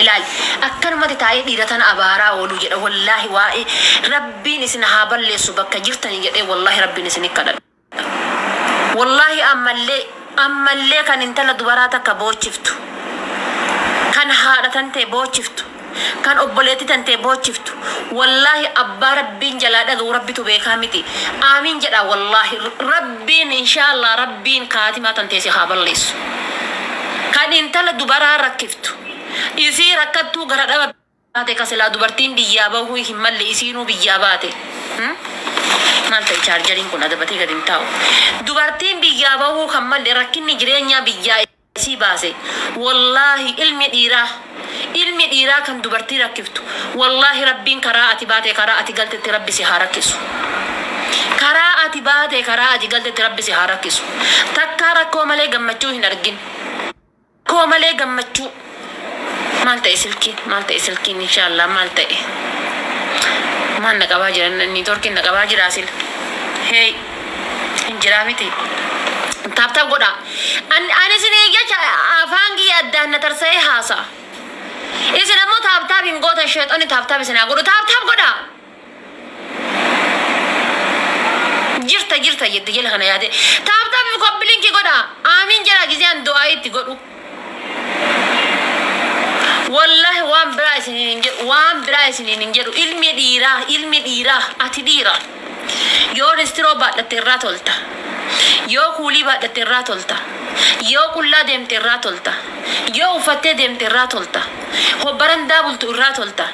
Ilaali, akkanumatti taa'ee dhiira tana abaaraa ooluu jedha. Wallaahi waa'ee Rabbiin isin haa balleessu bakka jirtanii jedhee, wallaahi Rabbiin isin kadhadha. Wallaahi ammallee ammallee kan intala dubaraa takka boochiftu, kan haadha tantee boochiftu, kan obboleettii tantee boochiftu, wallaahi abbaa Rabbiin jalaa dhaga'u Rabbitu beekaa miti. Aamiin jedha. Wallaahi Rabbiin, inshaallah, Rabbiin kaatimaa tantee si haa balleessu. Kan intala dubaraa rakkiftu, isii rakkattuu gara dhaba baate, ka silaa dubartiin biyyaa bahuu hin malle isiinuu biyyaa baate. Maal ta'e chargeriin kun adabatee gadi hin taa'u? Dubartiin biyyaa bahuu kan malle, rakkinni jireenyaa biyyaa isii baase. Wallaahi ilmi dhiiraa kan dubartii rakkiftu, wallaahi Rabbiin karaa ati baate, karaa ati galtetti Rabbi si haa rakkisu. Karaa ati baate, karaa ati galtetti Rabbi si haa rakkisu. Takkaa rakkoo malee gammachuu hin argin. Rakkoo malee gammachuu. Maal ta'e silkiin? Maal ta'e silkiin? Inshaallah, maal ta'e? Maal na qabaa jira? Networkiin na qabaa jira sila. Hey, hin jiraa miti. Tap tap godha. Ani isin jecha afaan kiyya addaan na tarsa'ee haasa'a. Isin ammoo tap tap hin gootan. Sheexonni tap tap isin haa godhu. Tap tap godha. Jirta jirta jette jala kana yaade. Tap tap copy link godha. Aamiin jedha gizee an du'aa itti godhu. Wallahi waan biraa isiniin hin jedhu, waan biraa isiniin hin jedhu. Ilmi dhiiraa, ati dhiira. Yoo ristiroo baadhatte irraa tolta. Yoo kuulii baadhatte irraa tolta. Yoo qullaa deemte irraa tolta. Yoo uffattee deemte irraa tolta. Hobbarandaa bultu irraa tolta.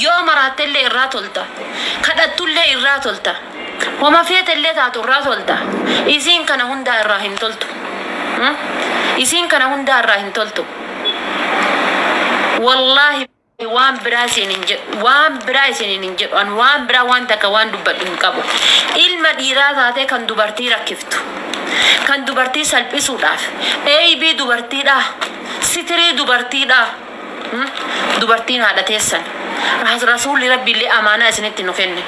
Yoo maraattellee irraa tolta. Kadhattullee irraa tolta. Homa feetellee taatu irraa tolta. Isiin kana hundaa irraa hin toltu. Isiin kana hundaa irraa hin toltu. Wallaahi waan biraa isin hin jedhu, waan biraa isiniin hin jedhu. An waan biraa waan takka waan dubbadhu hin qabu. Ilma dhiiraa taatee kan dubartii rakkiftu, kan dubartii salphisuudhaaf, eeybii dubartiidha, sitirii dubartiidha. Dubartiin haadha teessan. Rasuulli Rabbi illee amaanaa isinitti nu kenne.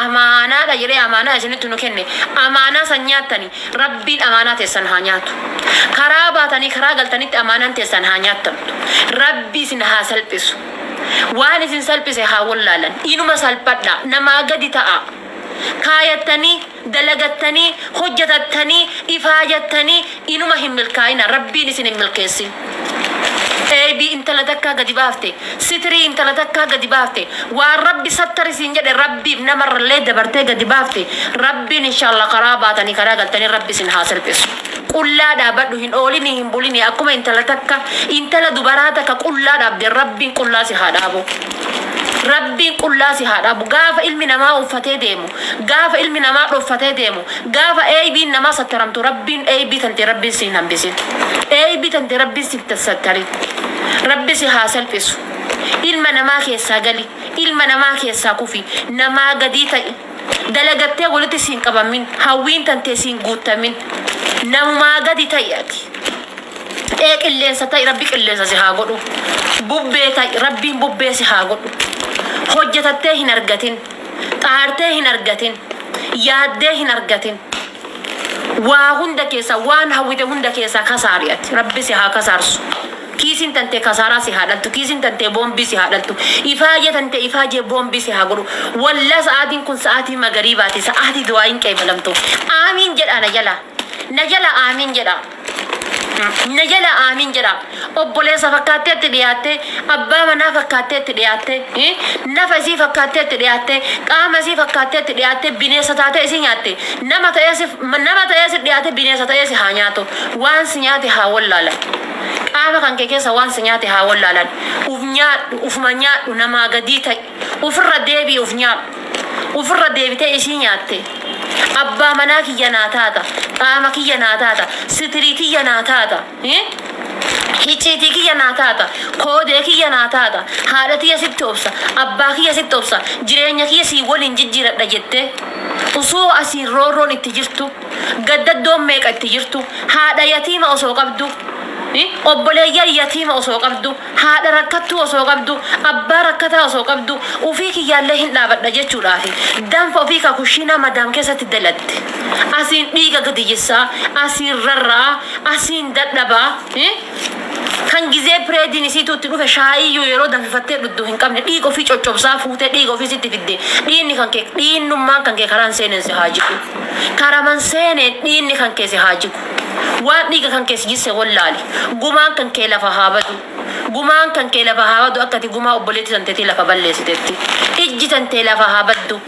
Amaanaadha jedhee amaanaa isinitti nu kenne. Amaanaa san nyaattani. Rabbiin amaanaa teessan haa nyaatu. Karaa baatanii karaa galtanitti amaanaan teessan haa nyaattamtu. Rabbi isin haa salphisu. Waan isin salphise haa wallaalan. Inuma salphadha. Namaa gadi ta'a. Kaayattanii, dalagattanii, hojjetattanii, ifaajattanii inuma hin milkaa'ina. Rabbiin isin hin milkeessin. Eebii intala takkaa gadi baafte, sitirii intala takkaa gadi baafte, waan Rabbi sattari siin jedhe Rabbiif namarrallee dabartee gadi baafte, Rabbiin inshaallah karaa baatanii karaa galtanii Rabbi isin haa salphisu. Qullaa dhaabadhu, hin oolinii hin bulinii, akkuma intala takka, intala dubaraa takka qullaa dhaabde, Rabbiin qullaa si haa dhaabu. Rabbiin qullaa si haa dhaabu. Gaafa ilmi namaa uffatee deemu, gaafa ilmi namaa dhoffatee deemu, gaafa eeybiin namaa sattaramtu, Rabbiin eeybii tante Rabbiin si hin hambisin. Eeybii tante Rabbiin si sattarin. Rabbi si haa salphisu. Ilma namaa keessaa gali. Ilma namaa keessaa kufi. Namaa gadii ta'i. Dalagattee walitti siin qabamin. Hawwiin tantee siin guuttamin. Namumaa gadi ta'i ati. Ee, qilleensa ta'i, Rabbi qilleensa si haa godhu. Bubbee ta'i, Rabbiin bubbee si haa godhu. Hojjetattee hin argatin. Xaartee hin argatin. Yaaddee hin argatin. Waa hunda keessa, waan hawwite hunda keessaa kasaari ati. Rabbi si haa kasaarsu. Kiisiin tantee kasaaraa si haa dhaltu. Kiisiin tantee boombii si haa dhaltu. Ifaajee tantee ifaajee boombii si haa godhu. Wallaa sa'aatiin kun sa'aatii magariibaati. Sa'aatii du'aa hin qeebalamtu. Aamiin jedhaa na jala. Na jala aamiin jedhaa. Na jala aamiin jedha. Obboleessa fakkaattee itti dhiyaatte, abbaa manaa fakkaattee itti dhiyaatte, nafa isii fakkaattee itti dhiyaatte, qaama isii fakkaattee itti dhiyaatte, bineensa taatee isii nyaatte. Nama ta'ee si dhiyaate, bineensa ta'ee si haa nyaatu. Waan si nyaate haa wallaalan. Qaama kan kee keessa waan si nyaate haa wallaalan. Uf nyaadhu, ufuma nyaadhu, namaa gadii ta'i. Ufirra deebi'i, uf nyaadhu. Ufirra deebitee isii nyaatte. Abbaa manaa kiyya naa taata, qaama kiyya naa taata, sitirii kiyya naa taata, hicciitii kiyya naa taata, koodee kiyya naa taata, haadha tiyya sitti obsa, abbaa kiyya sitti obsa, jireenya kiyya sii waliin jijjiiradha jettee, osoo asiin roorroon itti jirtu, gaddaddoon meeqa itti jirtu, haadha yatiima osoo qabdu, obboleeyyan yatiima osoo qabdu, haadha rakkattuu osoo qabdu, abbaa rakkataa osoo qabdu, ufii kiyyaallee hin dhaabadha jechuudhaafi danfa ofii ka kushiinaa madaam keessatti dalatte, asiin dhiiga gadi jissaa, asiin rarra'a, asiin dadhabaa. Kan gizee pireediin isiitu itti dhufe shaayiyyuu yeroo danfifattee dhugdu hin qabne, dhiiga ofii coccobsaa fuutee dhiiga ofii sitti fidde. Dhiigni kan kee, dhiignummaan kan kee karaan seeneen si haa jigu. Karaman seeneen dhiigni kan kee si haa jigu. Waan dhiiga kan kee si jisse wallaali. Gumaan kan kee lafa haa badu. Gumaan kan kee lafa haa badu akka ati gumaa obboleettii tanteetii lafa balleessitetti. Ijji tantee lafa haa baddu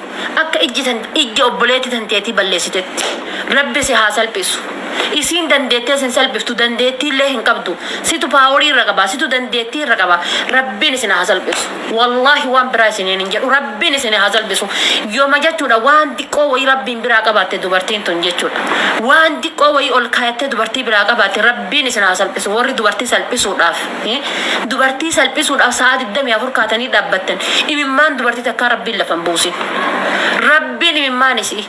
akka ijji tan ijja obboleettii tanteetii balleessitetti. Rabbi si haa salphisu. Isiin dandeettee sin salphiftu, dandeettiillee hin qabdu. Situ powerii irra qaba, situ dandeettii irra qaba. Rabbiin isin haa salphisu. Wallaahi, waan biraa isiniin hin jedhu. Rabbiin isin haa salphisu. Yooma jechuudha waan diqqoo wayii Rabbiin biraa qabaatte dubartiin tun jechuudha. Waan diqqoo wayii ol kaayattee dubartii biraa qabaatte, Rabbiin isin haa salphisu. Warri dubartii salphisuudhaaf sa'a 24 kaatanii dhaabbattan, imimmaan dubartii takkaa Rabbiin lafa hin buusin. Rabbiin imimmaan isii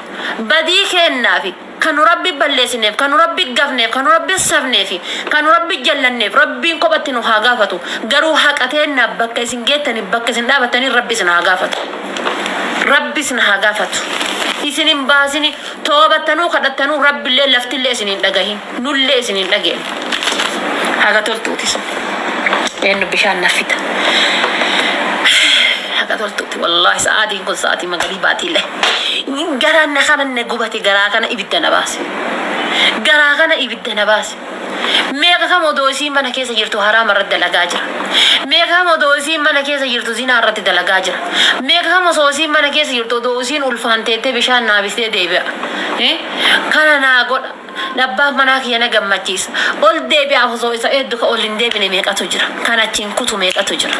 badii kennaafi kan nu Rabbi balleessineef, kan nu Rabbi gafneef, kan nu Rabbi safneef, kan nu Rabbi jallanneef, Rabbiin kophatti nu haa gaafatu. Garuu haqateennaaf bakka isin geettaniif, bakka isin dhaabattaniif, Rabbi isin haa gaafatu. Rabbi isin haa gaafatu. Isin hin baasini, toobattanuu kadhattanuu, Rabbillee laftillee isin hin dhagahin, nullee isin hin dhageen. Haga toltuuti sun. Eenyu bishaan naffita? Haga toltuuti, wallaahi, sa'aatiin kun sa'aatii magalii baatiillee. Garaan na kana na gubate, garaa kana ibidda na baase. Garaa kana ibidda na baase. Meeqa kam odoo isiin mana keessa jirtu haraama irratti dalagaa jira. Meeqa kam odoo isiin mana keessa jirtu zinaa irratti dalagaa jira. Meeqa kam osoo isiin mana keessa jirtu, odoo isiin ulfaan teettee bishaan naabistee deebi'a. Kana naa godha. Abbaan manaa kiyya na gammachiisa. Ol deebi'aaf osoo isa eeddu ka ol hin deebine meeqatu jira. Kan achiin kutu meeqatu jira.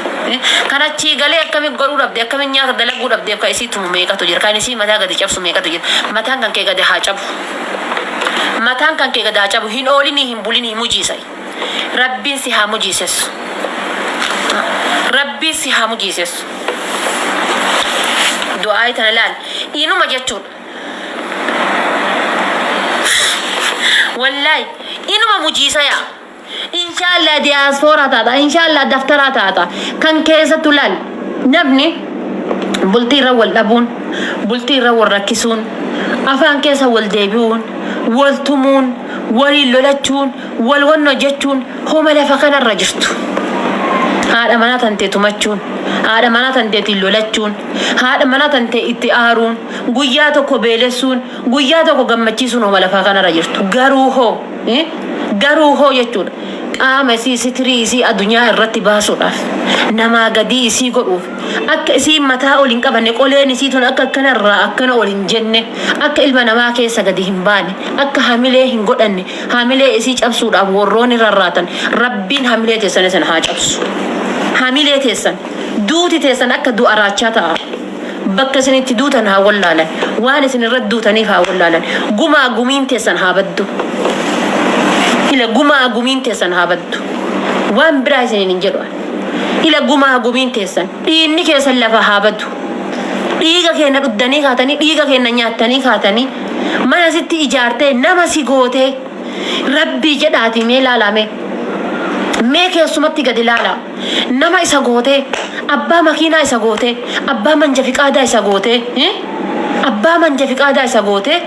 Kan achii galee akkamiin godhuu dhabde, akkamiin nyaata dalaguu dhabdeef kan isii tumu meeqatu jira. Kan isii mataa gadi cabsu meeqatu jira. Mataan kan kee gadi haa cabu. Mataan kan kee gadi haa cabu. Hin oolinii, hin bulinii, mujiisa. Rabbiin si haa mujiisessu. Rabbiin si haa mujiisessu. Du'aa tana laal. Inuma jechuudha. Wallahi, inuma mujiisa yaa. Inshaallah diyaaspooraa taata. Inshaallah daftaraa taata. Kan keessattu laal. Namni bultii irra wal dhabuun, bultii irra wal rakkisuun, afaan keessa wal deebi'uun, wal tumuun, waliin lolachuun, wal wanno jechuun homa lafa kanarra jirtu. Haadha manaa tantee tumachuun, haadha manaa tanteetiin lolachuun, haadha manaa tantee itti aaruun, guyyaa tokko beelessuun, guyyaa tokko gammachiisuun homa lafaa kanarra jirtu. Garuu hoo, garuu hoo jechuudha. Qaama isii, sitirii isii addunyaa irratti baasuudhaaf, namaa gadii isii godhuuf, akka isiin mataa ol hin qabanne, qoleen isii tun akka akkanarraa akkana ol hin jenne, akka ilma namaa keessa gadi hin baane, akka hamilee hin godhanne, hamilee isii cabsuudhaaf warroonni rarraatan, Rabbiin hamilee teessan isin haa cabsu. Hamilee teessan, duuti teessan akka du'a raachaa ta'a. Bakka isin itti duutan haa wallaalan. Waan isin irratti duutaniif haa wallaalan. Gumaa gumiin teessan haa baddu. Ila, gumaa gumiin teessan haa baddu. Waan biraa isiniin hin jedhu. Ila, gumaa gumiin teessan. Dhiigni keessan lafa haa badu. Dhiiga keenya dhuddanii kaatanii, dhiiga keenya nyaattanii kaatanii, mana sitti ijaartee, nama si gootee, Rabbii jedhaatii mee ilaalaa mee. Mee keessumatti gadi ilaalaa. Nama isa gootee, abbaa makiinaa isa gootee, abbaa manja fiqaadaa isa gootee, abbaa manja fiqaadaa isa gootee,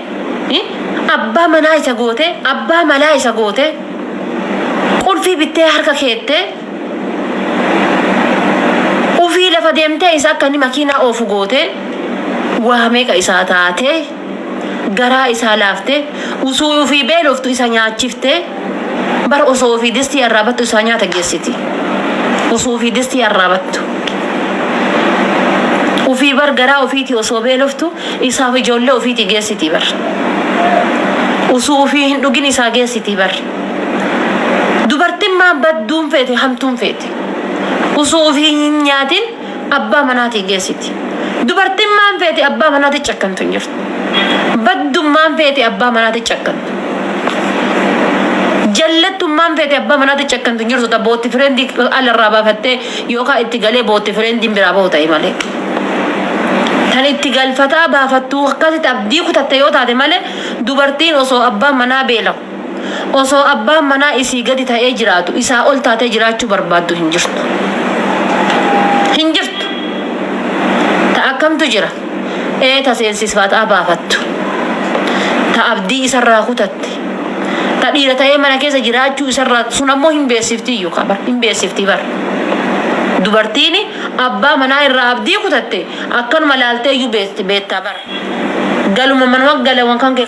abbaa manaa isa gootee, abbaa malaa isa gootee, qulfii bittee harka keettee, ufii lafa deemtee isa akka inni makiinaa oofu gootee, waa meeqa isaa taatee, garaa isaa laaftee, usuu ufii beeloftu isa nyaachiftee, bara osoo ofii distii arraabattu isaa nyaata geessiti. Osoo ofii distii arraabattu. Ufii bar garaa ofiitii osoo beeloftu isaaf ijoollee ofiitii geessiti bar. Usuu ofii hin dhugin isaa geessiti bar. Dubartiin maan badduun feete, hamtuun feete. Usuu ofii hin nyaatin abbaa manaatii geessiti. Dubartiin maan feete abbaa manaati cakkantu hin jirtu. Baddummaan feete abbaa manaati cakkantu. Jallattummaan feete abbaa manaati cakkantu hin jirtu, ta boyfriendii alarraa baafattee yookaan itti galee boyfriendiin biraa bahu ta'e malee. Tan itti galfataa baafattuu akkasitti abdii kutatte yoo taate malee, dubartiin osoo abbaan manaa beela'u, osoo abbaan manaa isii gadi ta'ee jiraatu, isaa ol taatee jiraachuu barbaaddu hin jirtu. Hin jirtu. Ta akkamtu jira? Ee, ta seensisfataa baafattu. Ta abdii isarraa kutatte. Ta dhiira ta'ee mana keessa jiraachuu isarraa sun ammoo hin beeksifti iyyuu qaba, hin beeksifti bar. Dubartiin abbaa manaa irraa abdii kutatte akkanuma laaltee iyyuu beektaa bar. Galuma manuma galawan kan kee.